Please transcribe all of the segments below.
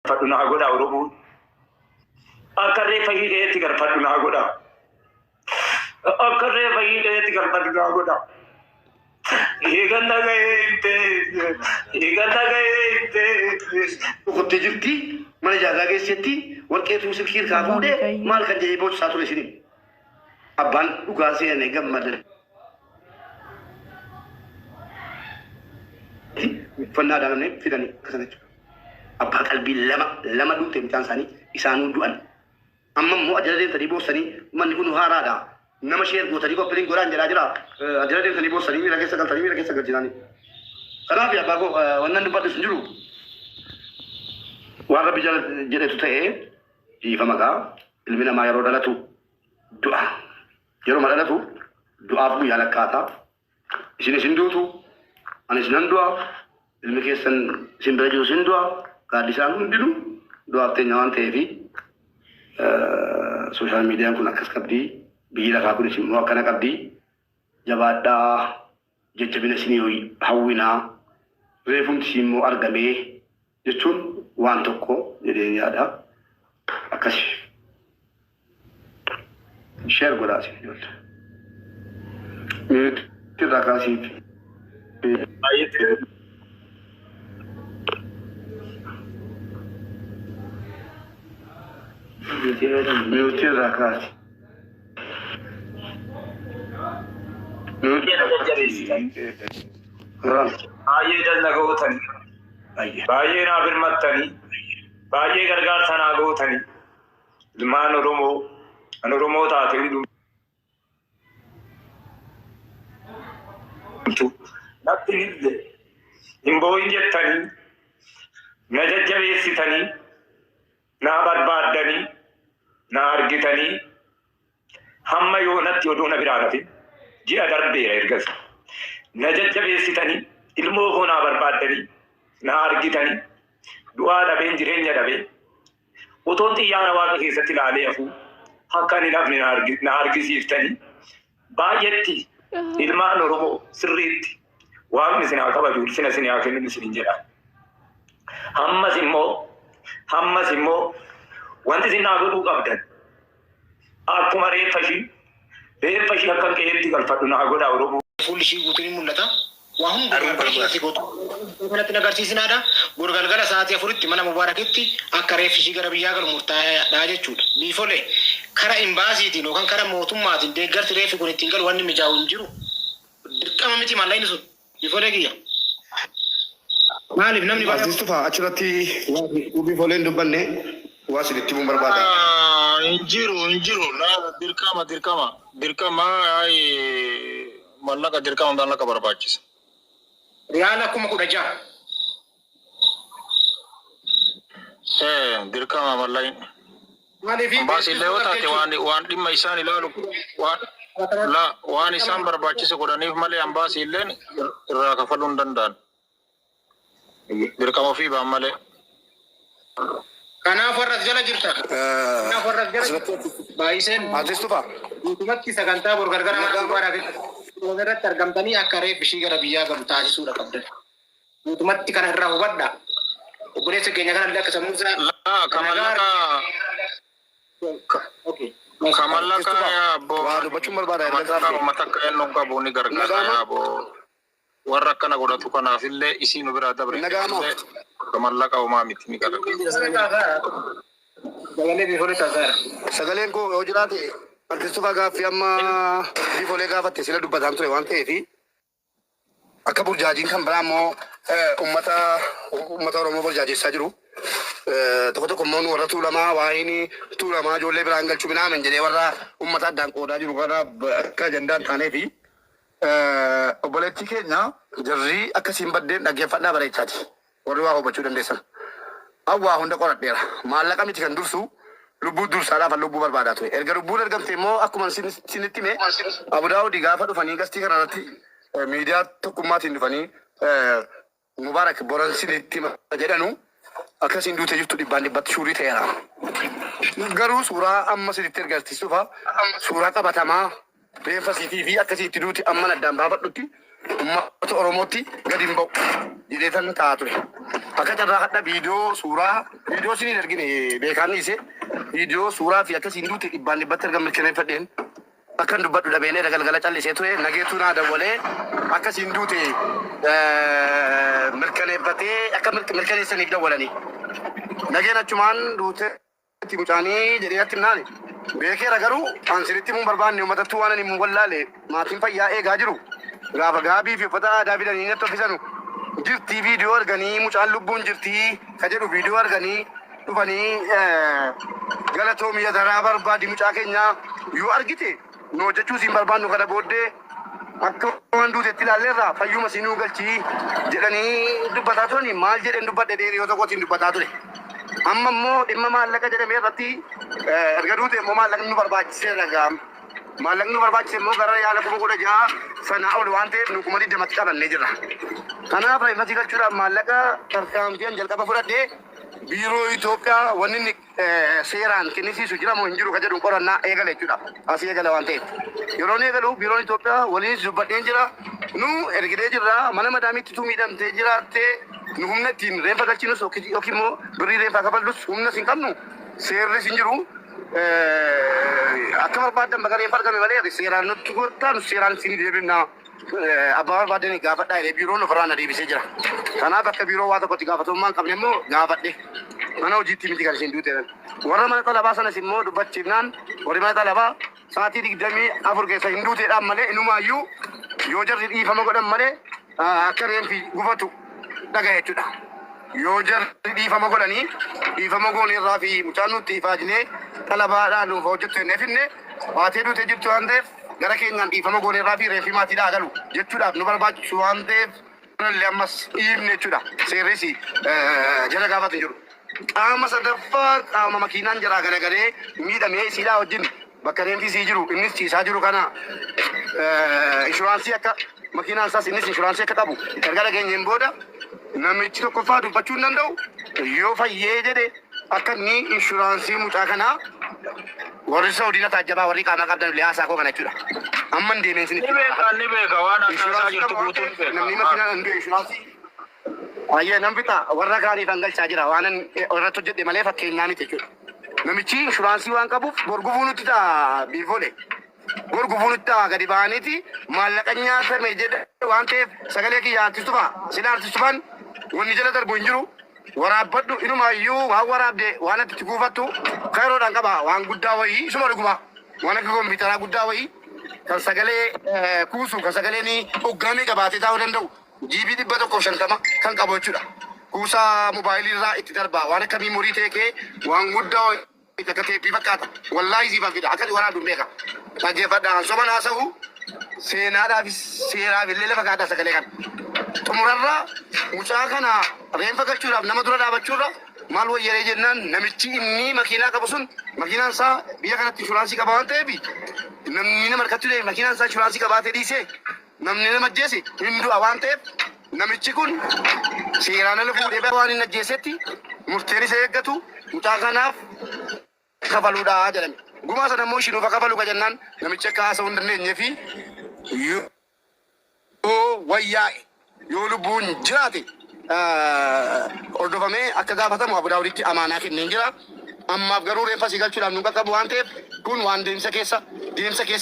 galfadhu naa godhaa Oromoon. Akka reeffa ishii qe'eetti galfadhu naa godhaa. Akka reeffa ishii qe'eetti galfadhu naa godhaa. Eegan dhaga'ee himtee eegan dhaga'ee himtee. Rukuttee jirti mana ijaazaa geessetti warqeetu silkii irkaa fuudhe maal kan jedhee boochisaa ture isiniin. Abbaan dhugaa seene gammadan. Uffannaa aadaa namni fidanii akkasana jechuudha. Abbaa qalbii lama lama duute mucaan isaanii isaanuu du'an. Amma immoo ajala deemtanii boossanii manni kun haaraadha. Nama share gootanii copy link godhaan jedhaa jira. Ajala deemtanii boossanii miira keessa galtanii miira keessa galchinaanii. Kanaaf abbaa koo wannan dubbadhus hin jiru. Waan rabbi jala jedhetu ta'ee dhiifama gaa ilmi namaa yeroo dhalatu du'a. Yeruma dhalatu du'aaf guyyaa lakkaa'ata. Isinis hin duutu, anis nan du'a, ilmi keessan isin bira jirus hin du'a, gaaddisaan hundinuu du'aaf teenya waan ta'eefi sooshaal miidiyaan kun akkas qabdi, biyyi lafaa kunis immoo akkana qabdi. Jabaadhaa, jajjabina isinii hawwinaa, reefumti isii immoo argamee jechuun waan tokko jedheen yaada. Akkasi. Share godhaa isin ijoollee. Mute irraa kaasiif. Baay'ee Mute irraa kaasi. Mute na jajjabeessitan. Baay'ee dalla gootanii. Baay'ee naaf hirmattanii. Baay'ee gargaarsa naa gootanii. Ilmaan Oromoo kan Oromoo taate hundumtuu natti hin ille hin boo'in jettanii na jajjabeessitanii naa barbaaddanii na argitanii hamma yoonatti oduu na biraa hafin ji'a darbeera ergas na jajjabeessitanii ilmoo koo naa barbaaddanii na argitanii du'aa dhabeen jireenya dhabee Utuun xiyyaara waaqa keessatti ilaalee hafuu akka hin hafne na argisiiftanii baay'eetti ilmaan Oromoo sirriitti waaqni isin haa kabaju ulfina isin haa kennu isinin jedha. Hammas immoo hammas immoo wanti isin naa godhuu qabdan akkuma reeffa ishii reeffa ishii akka qe'eetti galfadhu naa godhaa Oromoo. Fuulli ishii guutuun hin mul'ata. Waa hundumaa Arguun harka ishii barbaada. asii gootu kanatti hin agarsiisinaadha. Bor galgala sa'aatii afuritti mana Mubaarakitti akka reeffi ishii gara biyyaa galu murtaa'aadha jechuudha. Biifole kara imbaasiitiin yookaan kara mootummaatiin deeggarsi reeffi kun ittiin galu wanni mijaa'u hin jiru. Dirqama miti maallaqni sun. Biifolee kiyya. Maaliif namni baay'ee Aziz Tufaa achirratti waa biifoleen dubbanne waa isinitti himuun barbaada. Hin jiru hin jiru dirqama dirqama dirqama mallaqa dirqama mallaqa barbaachisa. Riyaala 16,000. Ee dirqama mallaqni. Maaliif Ambaasii illee yoo taate waan waan dhimma isaan ilaalu waan la waan isaan barbaachise godhaniif malee ambaasii illeen irraa kafaluu hin danda'an. Dirqama ofii ba'an malee. Kanaaf warra as jala jirtan. Kanaaf warra as jala jirtan. Baay'iseen Artist Tufaa. guutumatti sagantaa bor gargara mana Mubaarak irratti argamtanii akka reeffi ishii gara biyyaa galu taasisuudha qabdan. Guutumatti kana irraa hubadha. Obboleessa keenya kana illee akka sammuu isaa Laa ka nagaa mallaqa Okay. ka mallaqa yaa abboo Waa dubbachuun barbaada ka erga mallaqa gaaffii. uummata akka eenyu hin qabu ni gargaara Nagaama. yaa abboo. Warra akkana godhatu kanaaf illee isii nu biraa dabre Nagaama. illee ka mallaqa homaa miti ni gargaara. Sagalee biifolee taasiseera. Sagaleen koo yoo jiraate Artist Tufaa gaaffii amma biifolee gaafatte sila dubbataan ture waan ta'eef akka burjaajiin kan biraa immoo ummata ummata Oromoo burjaajessaa jiru. Tokko tokko immoo nu warra Tuulamaa waa'een Tuulamaa ijoollee biraan galchuu minaamin jedhee warra ummata addaan qoodaa jiru kana akka ajandaa hin taanee fi obboleettii keenya jarri akkasiin baddeen dhaggeeffadhaa bareechaati. Warri waa hubachuu dandeessan. An waa hunda qoradheera. Maallaqa miti kan dursu lubbuu dursaadhaaf an lubbuu barbaadaa ture. Erga lubbuun argamte immoo akkuma sinitti hime Abu Daawudi gaafa dhufanii gastii kana irratti miidiyaa tokkummaatiin dhufanii Mubaarak boran sinitti hima jedhanu akkasiin duutee jirtu dhibbaan dhibbatti shuurii ta'eera. Garuu suuraa amma sinitti ergarsiisufa suuraa qabatamaa Reenfa siitii fi akka isii itti duute amman addaan baafadhutti ummata Oromootti gadi hin ba'u jedheetan taa'aa ture. Akka carraa hadha viidiyoo suuraa viidiyoo isiniin ergine beekaan dhiise viidiyoo suuraa fi akkasiin duute dhibbaan dhibbatti erga mirkaneeffadheen akkan dubbadhu dhabeen era galgala callisee ture. Nageetuu naa dawwalee akkasiin duute mirkaneeffatee akka mirkaneessaniif dawwalanii. Nageen achumaan duute mucaanii jedhee natti himnaani. Beekeera garuu an sinitti himuu hin barbaanne, uummatattuu waan ani himu wallaale. Maatiin fayyaa eegaa jiru. Gaafa gaabii fi uffata aadaa fidanii natti uffisanu jirtii viidiyoo arganii, mucaan lubbuun jirtii ka jedhu viidiyoo arganii dhufanii, galatoomi, yadaraa barbaadi, mucaa keenya yoo argite nu hojjechuu siin barbaannu, kana booddee akka waan duutetti ilaalleerra, fayyuma siinuu galchii jedhanii dubbataa turanii. Maal jedheen dubbadhe, dheeriyoo tokkotiin dubbataa ture. Amma immoo dhimma maallaqa jedhamee irratti erga duute immoo maallaqni nu barbaachiseera gaam. Maallaqni nu barbaachise immoo gara yaala 16,000 sanaa ol waan ta'eef nu 20,000tti qabannee jirra. Kanaaf reeffasii galchuudhaaf maallaqa tarkaanfiin jalqaba fudhadhee biiroo Itoophiyaa wanni inni seeraan kennisiisu jira moo hin jiru ka jedhu qorannaa eegale jechuudha. Asii eegale waan ta'eef. Yeroo inni eegalu biiroon Itoophiyaa waliinis dubbadheen jira. Nu erginee jirra, mana madaamiitti tu miidhamtee jiraattee, nu humna ittiin reenfa galchinus yookiin immoo birrii reenfaa kafallus humnas hin qabnu, seerris hin jiru. Akka barbaaddan bakka reenfa argame malee seeraan nutti gottaa, nu seeraan isin deebifna. Abbaa barbaadanii gaafadhaa jedhee biiroon ofirraa na deebisee jira. Kanaaf akka biiroo waa tokkotti gaafatamummaa hin qabne immoo gaafadhe. Mana hojiitti miti kan isheen duute jedhan. Warra mana xalabaa sanas immoo dubbachiifnaan warri mana xalabaa sa'aatii 24 keessa hin duuteedhaan malee inumaayyuu yoo jarri dhiifama godhan malee akka reenfi gufatu dhagaye jechuudha. Yoo jarri dhiifama godhanii, dhiifama gooneerraa fi mucaan nutti ifaajnee xalabaadhaan nuuf hojjettu jennee finne baatee duutee jirtu waan ta'eef, gara keenyaan dhiifama gooneerraa fi reeffi maatiidhaa galu jechuudhaaf nu barbaachisu waan ta'eef kanallee ammas dhiifne jechuudha. Seerris jala gaafatu hin jiru. Qaama sadaffaa, qaama makiinaan jaraa garagalee miidhamee isiidhaa wajjin bakka reenfi isii jiru innis ciisaa jiru kana, inshuraansii akka makiinaan isaas innis inshuraansii akka qabu erga dhageenyeen booda, namichi tokkoffaa dubbachuu hin danda'u, yoo fayyee jedhe akka inni inshuraansii mucaa kanaa warri Saudii na taajjabaa, warri qaamaa qabdan illee haasaa koo kana jechuudha. Amma hin deemeen Ni isinitti beeka, ni beeka, waan akka isaa inshuraansii jirtu qaba waan guutuu ni ta'eef beeka. namni makiinaan hin du'e inshuraansii. Ayyee, nan fixa, warra kaaniif hangalchaa jira waan irratti hojjedhe malee fakkeenyaa miti jechuudha. Namichi inshuraansii waan qabuuf bor gufuu nutti ta'a biifole. Bor gufuu nutti ta'a, gadi ba'aniiti maallaqa nyaatame jedhe waan ta'eef sagalee kiyya artistu fa'a. Sila artistu fa'aan wanni jala darbu hin jiru. Waraabbadhu, inumaayyuu waan waraabde waan ati itti kuufattu kairoodhaan qaba, waan guddaa wayii, isuma dhuguma waan akka kompiitaraa guddaa wayii kan sagalee kuusu, kan sagaleen hoggaamee qabaatee taa'uu danda'u, GB 150 kan qabu jechuudha. Kuusaa mobaayilii irraa itti darba, waan akka memory ta'e kee waan guddaa wayii akka teeppii fakkaata. Wallaahi siifan fida, akka waraabdu hin beeka. Dhaggeeffadhaa, an soban haasa'u, seenaadhaafis seeraaf illee lafa kaa'adhaa sagalee kana. Xumurarraa mucaa kana reenfa galchuudhaaf nama dura dhaabachuurra maal wayyaree jennaan, namichi inni makiinaa qabu sun makiinaan isaa biyya kanatti inshuraansii qaba waan ta'eef, namni nama harkatti deeme makiinaan isaa inshuraansii qabaatee dhiisee namni nama ajjeese hin du'a waan ta'eef, namichi kun seeraan ala fuudhee waan hin ajjeesetti murteen isa eeggatu mucaa kanaaf kafaluudha jedhame. Gumaa sana immoo ishiin nuuf kafalu ka jennaan, namichi akka haasa'uu hin dandeenyee fi yoo wayyaa'e, yoo lubbuun jiraate hordofamee akka gaafatamu Abu Daawuditti amaanaa kenneen jira. Ammaaf garuu reeffa sii galchuudhaaf nu qaqqabu waan ta'eef kun waan deemsa keessa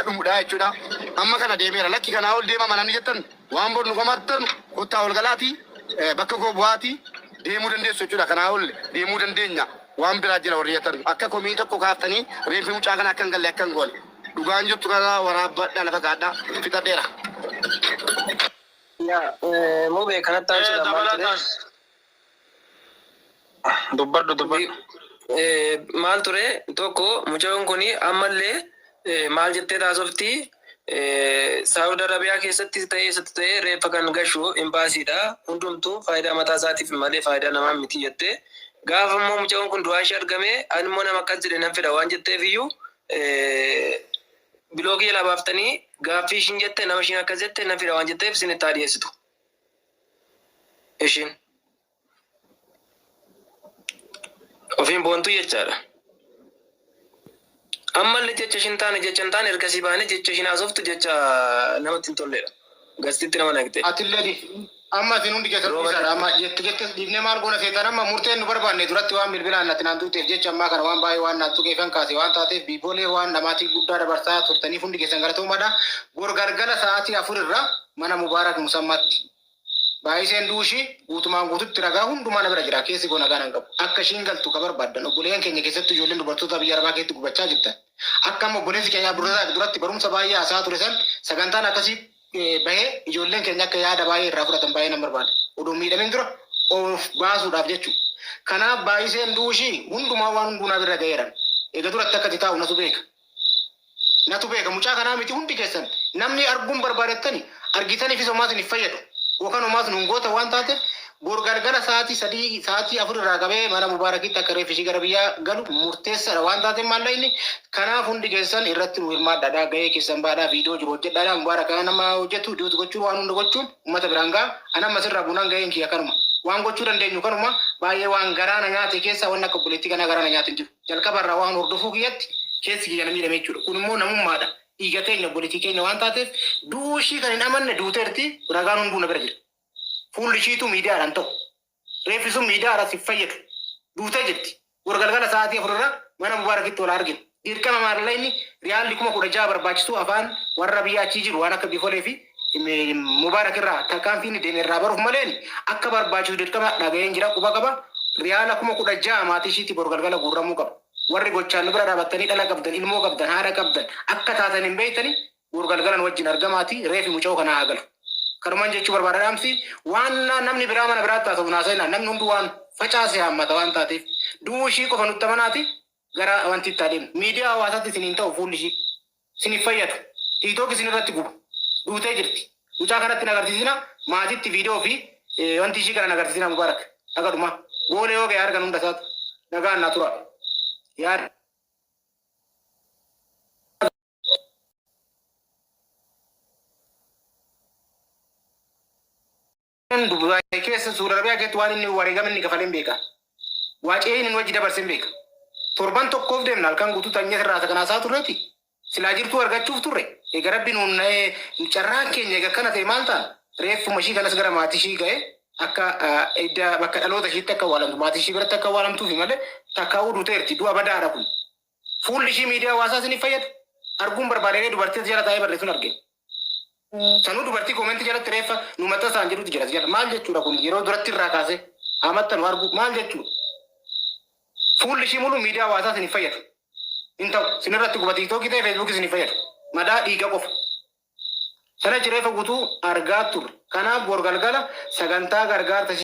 dhumudha jechuudha. Amma kana deemeera, lakki kanaa ol deemama namni jettan, waan bor nu komattan kottaa ol galaati, bakka koo bu'aati deemuu dandeessu jechuudha. Kanaa ol deemuu dandeenya. Waan biraa jira warri jettan akka komii tokko kaaftanii reenfi mucaa kana akka hin galle akka hin goone. Dhugaan jirtu kana waraabbadhaa, lafa kaadhaa, fixadheera. Yaa mubee kanatti aansuudhaan maal ture? Dabalataan dubbadhu, dubbadhu. Maal ture, tokko mucaan kun ammallee maal jettee taasofti? Saawud Arabiyaa keessatti ta'ee eessatti ta'ee reeffa kan gashu imbaasiidha. Hundumtuu faayidaa mataa isaatiif malee faayidaa namaa miti jettee. Gaafa immoo mucaan kun du'aa ishee argame, ani immoo nama akkas jedhe nan fedha waan jetteef iyyuu block jalaa baaftanii gaaffii ishiin jette, nama ishiin akkas jette nan fedha waan jetteef isinitti haa dhiyeessitu. Ishiin ofiin boontuu jechaadha. Ammallee jecha ishiin taane, jecha hin taane ergasii baanee jecha ishiin haasoftu jecha namatti hin tolledha. Gastitti nama naqxe. Atillee Amma isin hundi keessan Rooba dhiisaadha. Amma jette jette dhiifnee maal goona seetan amma murteen nu barbaanne duratti waan bilbilaan natti naan tuuteef jecha ammaa kana waan baay'ee waan naan tuqeefan kaase waan taateef biiboolee waan dhamaatii guddaa dabarsaa turtaniif hundi keessan galatoomaadha. Bor galgala sa'aatii 4 irraa mana Mubaarak Musammaatti. Baay'iseen duushii guutumaan guututti ragaa hundumaa na bira jira. Keessi koo nagaa nan qabu. Akka ishiin galtu ka barbaaddan obboleeyyan keenya keessattuu ijoolleen dubartoota biyya arabaa keessatti gubachaa jirtan. Akka amma obboleessi keenya Abdurrazaaq duratti barumsa baay'ee haasa'aa ture san sagantaan akkasii bahee ijoolleen keenya akka yaada baay'ee irraa fudhatan baay'ee nan barbaada. Odoo hin miidhamin dura of baasuudhaaf jechuudha. Kanaaf baay'iseen duushii hundumaa waan hunduu na bira ga'eera. Eega duratti akka itti taa'u natu beeka. Natu beeka mucaa kanaa miti hundi keessan namni arguun barbaadettani argitaniifis homaa isin hin fayyadu yookaan homaas nuun goota waan taateef bor galgala sa'aatii 3 sa'aatii 4 irraa qabee mana Mubaarakitti akka reeffi ishii gara biyyaa galu murteessaadha waan taateef maallaqni kanaaf hundi keessan irratti nu hirmaadhaadha gahee keessan baadhaa viidiyoo jiru hojjedhaadha Mubaarak kana nama hojjetu duuti gochuun waan hunda gochuun ummata biraan ga'a an amma sirraa bunaan gaheen kiyya kanuma waan gochuu dandeenyu kanuma baay'ee waan garaa na nyaate keessaa wanni akka obboleettii kanaa garaa na nyaate hin jiru jalqaba irraa waan hordofuu kiyyatti keessi kiyya na miidhame jechuudha. Kun immoo namummaadha. Dhiiga keenya obboleettii keenya waan taateef du'uu ishii kan hin amanne duuteerti ragaan hunduu na bira jira. Fuulli ishiitu miidiyaadhaan ta'u. Reeffi sun miidiyaadhaaf hin fayyadu. Duutee jirti. Bor galgala sa'aatii 4 irra mana Mubaarakitti wal haa arginu. Dirqama maallaqni riyaalli 16,000 barbaachisu afaan warra biyya achii jiru waan akka Bifolee fi Mubaarak irraa tarkaanfii inni deeme irraa baruuf maleen akka barbaachisu dirqama dhaga'een jira quba qaba. Riyaala 16,000 maatii ishiitti bor galgala guurramuu qaba. Warri gochaan nu bira dhaabattanii dhala qabdan, ilmoo qabdan, haadha qabdan akka taatan hin beektani bor galgala nu wajjin argamaati reefi mucayoo kanaa haa galu. Kanuman jechuu barbaada dhaamsi waan namni biraa mana biraatti haasa'u hin haasa'inaa namni hunduu waan facaase haammata waan taateef du'uu ishii qofa nutti amanaati gara wantiitti haa deemnu. Miidiyaa hawaasaatti isin hin ta'u fuulli ishii. Isin hin fayyadu. Tiiktook isin irratti guba. Duutee jirti. Mucaa kanatti hin agarsiisina maatitti viidiyoo fi wanti ishii kana hin agarsiisina Mubarak. Haga dhumaa. Goolee yoo ga'e argan hunda isaatu. Nagaan naa turaa. Yaada. Dubaay keessa Suudi Arabiyaa keessatti waan inni wareegama inni kafale hin beeka. Waacee inni nu wajji dabarse hin beeka. Torban tokkoof deemna halkan guutuu tanyee sirraa isa kanaa isaa turreeti. Silaa jirtuu argachuuf turre. Eega rabbi nuun na'ee carraan keenya eega akkana ta'e maal taana? Reeffuma ishii kanas gara maatii ishii ga'e akka idda bakka dhaloota ishiitti akka awwaalamtu maatii ishii biratti akka awwaalamtuufi malee takkaa'uu duuteerti. Du'a badaadha kun. Fuulli ishii miidiyaa hawaasaa isiniif fayyada? Arguun barbaadee dubartii as jala taa'ee barreessuun arge. Sanuu dubartii comment jalatti reeffa nu maxxansaan jedhutu jira as jala. Maal jechuudha kun yeroo duratti irraa kaasee haa maxxanu arguu maal jechuudha? Fuulli ishii mulu miidiyaa hawaasaa isin hin fayyadu. Hin ta'u. Isin irratti guba tiiktookii ta'e feesbuukii isin hin fayyadu. Madaa dhiiga qofa. Sana achi reeffa guutuu argaa turre. Kanaaf bor galgala sagantaa gargaarsa ishii.